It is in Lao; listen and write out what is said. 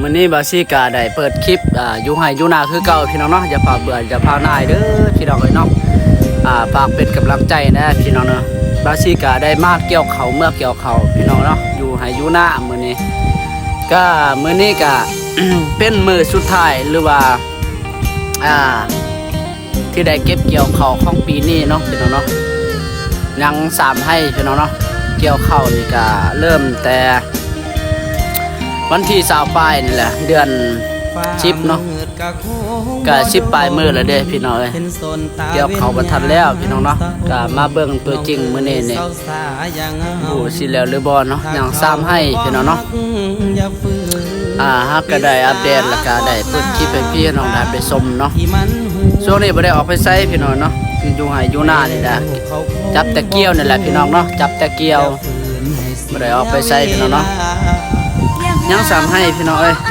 ມື້ນີ້ບ່າວຊີກະໄດ້ເປີດຄລິບ ອ່າ ຢູ່ໄຮ່ຢູ່ນາຄືເກົ່າພີ່ນ້ອງເນາະ. ຢ່າພາເບື່ອ ຢ່າພາໜ່າຍເດີພີ່ນ້ອງເອີຍເນາະ. ອ່າ ຝາກເປັນກຳລັງໃຈແດ່ພີ່ນ້ອງເນາະ. ບ່າວຊີກະໄດ້ມາກ່ຽວເຂົ້າ ເມືອກ່ຽວເຂົ້າພີ່ນ້ອງເນາະ ຢູ່ໄຮ່ຢູ່ນາມື້ນີ້. ກະມື້ນີ້ກະ ເປັນມື້ສຸດທ້າຍ ຫຼືວ່າ ອ່າ ທີ່ໄດ້ເກັບກ່ຽວເຂົ້າຂອງປີນີ້ເນາະພີ່ນ້ອງເນາະ. ຍັງສາມໄຮ່ພີ່ນ້ອງເນາະ. ກ່ຽວເຂົ້ານີ້ກະເລີ່ມແຕ່ວັນທີຊາວປາຍນີ້ແຫຼະ ເດືອນສິບເນາະ. ກະສິບປາຍມື້ແລ້ວເດ້ພີ່ນ້ອງເອີຍ. ກ່ຽວເຂົ້າບໍ່ທັນແລ້ວພີ່ນ້ອງເນາະ. ກະມາເບິ່ງຕົວຈິງມື້ນີ້ນີ້ ບໍ່ຮູ້ຊິແລ້ວຫຼືບໍ່ເນາະ. ຍັງສາມໄຮ່ພີ່ນ້ອງເນາະ. ອ່າ ເຮົາກະໄດ້ອັບເດດ ແລ້ວກະໄດ້ເປີດຄລິບໃຫ້ພີ່ນ້ອງໄດ້ໄປຊົມເນາະ. ຊ່ວງນີ້ບໍ່ໄດ້ອອກໄປໃສພີ່ນ້ອງເນາະ. ຢູ່ໄຮ່ຢູ່ນານີ້ແຫຼະ ຈັບແຕ່ກ່ຽວນີ້ແຫຼະພີ່ນ້ອງເນາະ. ຈັບແຕ່ກ່ຽວ ບໍ່ໄດ້ອອກໄປໃສພີ່ນ້ອງເນາະ. ຍັງສາມໄຮ່ພີ່ນ້ອງເອີຍ.